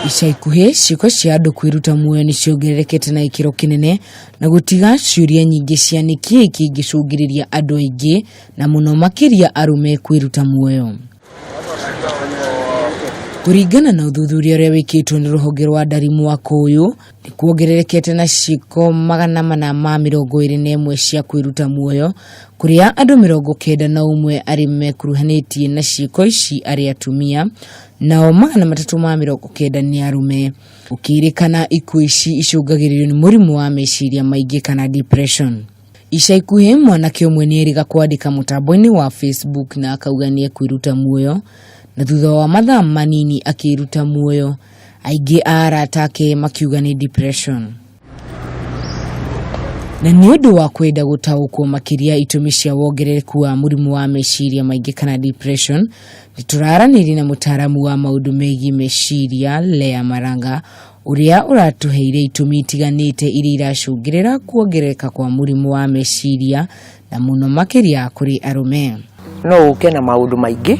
Ica ikuhĩ ciĩko cia andũ kwĩruta muoyo nĩ ciongererekete na gĩkĩro kĩnene na gũtiga ciũria nyingĩ cia nĩkĩĩ kĩngĩcũngĩrĩria andũ aingĩ na mũno makĩria arũme kwĩruta muoyo. Kũringana na ũthuthuria ũrĩa wĩkĩtwo nĩ rũhonge rwa ndari mwaka ũyũ, nĩ kuongererekete na ciĩko 421 cia kwĩruta muoyo, kũrĩa andũ 91 arĩa mekuruhanĩtie na ciĩko ici arĩ atumia, nao 390 nĩ arũme. Gũkĩrĩkana ikuũ ici icũngagĩrĩrio nĩ mũrimũ wa meciria maingĩ kana depression. Ica ikuhĩ mwanake ũmwe nĩ erĩga kwandĩka mũtambo-inĩ wa Facebook na akauga nĩ ekwĩruta muoyo, na thutha wa mathaa manini akĩĩruta muoyo. Aingĩ a arata ake makiuga nĩ depression. Na nĩ ũndũ wa kwenda gũtaũkwo makĩria itũmi cia wongerereku wa mũrimũ wa meciria maingĩ kana depression, nĩ tũraranĩria na mũtaaramu wa maũndũ megiĩ meciria Lea Maranga, ũrĩa ũratũheire itũmi itiganĩte iria iracũngĩrĩra kuongerereka kwa mũrimũ wa meciria na mũno makĩria kũrĩ arũme. No ũke na maũndũ maingĩ.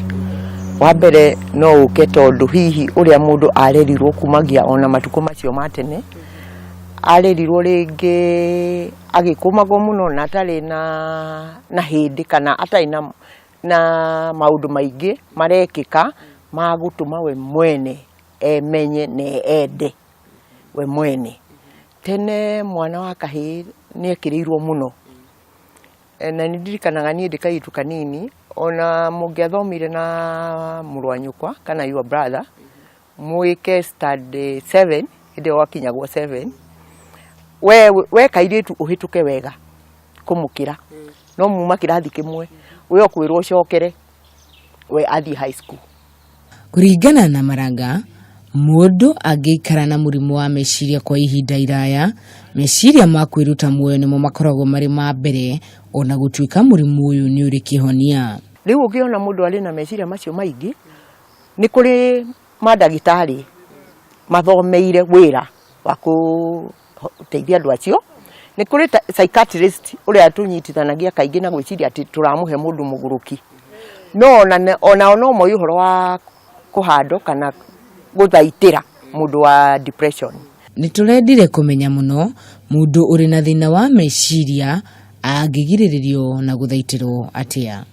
Wa mbere no ũke tondũ hihi ũrĩa mũndũ arerirwo kumagia ona matukũ macio ma tene, arerirwo rĩngĩ agĩkũmagwo mũno na atarĩ na hĩndĩ kana atarĩ na maũndũ maingĩ marekĩka ma gũtũma we mwene emenye na ende we mwene. Tene mwana wa kahĩĩ nĩ ekĩrĩirwo mũno. Na nĩ ndirikanaga niĩ ndĩ kairĩtu kanini, ona mũngĩathomire na mũrũ wa nyũkwa kana your brother, mwĩke standard 7, hĩndĩ ĩyo gwakinyagwo 7, we kairĩtu ũhĩtũke wega kũmũkĩra, no muma kĩrathi kĩmwe, we ũkwĩrwo ũcokere, we athiĩ high school. Kũringana na Maranga, mũndũ angĩikara na mũrimũ wa meciria kwa ihinda iraya, meciria ma kwĩruta muoyo nĩmo makoragwo marĩ ma mbere ona gũtuĩka mũrimũ ũyũ nĩ ũrĩ kĩhonia. Rĩu ũngĩona mũndũ arĩ na meciria macio maingĩ, nĩ kũrĩ mandagĩtarĩ mathomeire wĩra wa gũteithia andũ acio. Nĩ kũrĩ psychiatrist ũrĩa tũnyitithanagia kaingĩ na gwĩciria atĩ tũramũhe mũndũ mũgũrũki. No onao no moĩ ũhoro wa kũhandwo kana gũthaitĩra mũndũ wa depression. Nĩ tũrendire kũmenya mũno mũndũ ũrĩ na thĩna wa meciria angĩgirĩrĩrio na gũthaitĩrwo atĩa.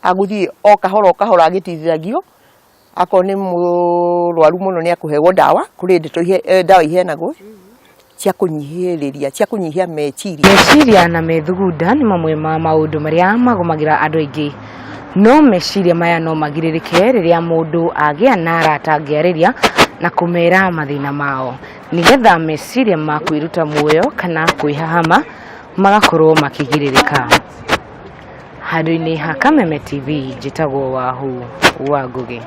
Agũthiĩ o kahora o kahora agĩteithagio, akorwo nĩ mũrwaru mũno nĩ akũheo ndawa, kũrĩ ndeto ndawa iheanagwo cia kũnyihĩrĩria, cia kũnyihia meciria. Meciria na methugunda nĩ mamwe ma maũndũ marĩa magũmagĩra andũ aingĩ. No meciria maya no magirĩrĩke rĩrĩa mũndũ agĩa na arata angĩarĩria na kũmera mathĩna mao, nĩgetha meciria ma kwĩruta muoyo kana kwĩhahama magakorwo makĩgirĩrĩka. Handũ-inĩ ha Kameme TV, njĩtagwo Wahu wa Ngũgĩ.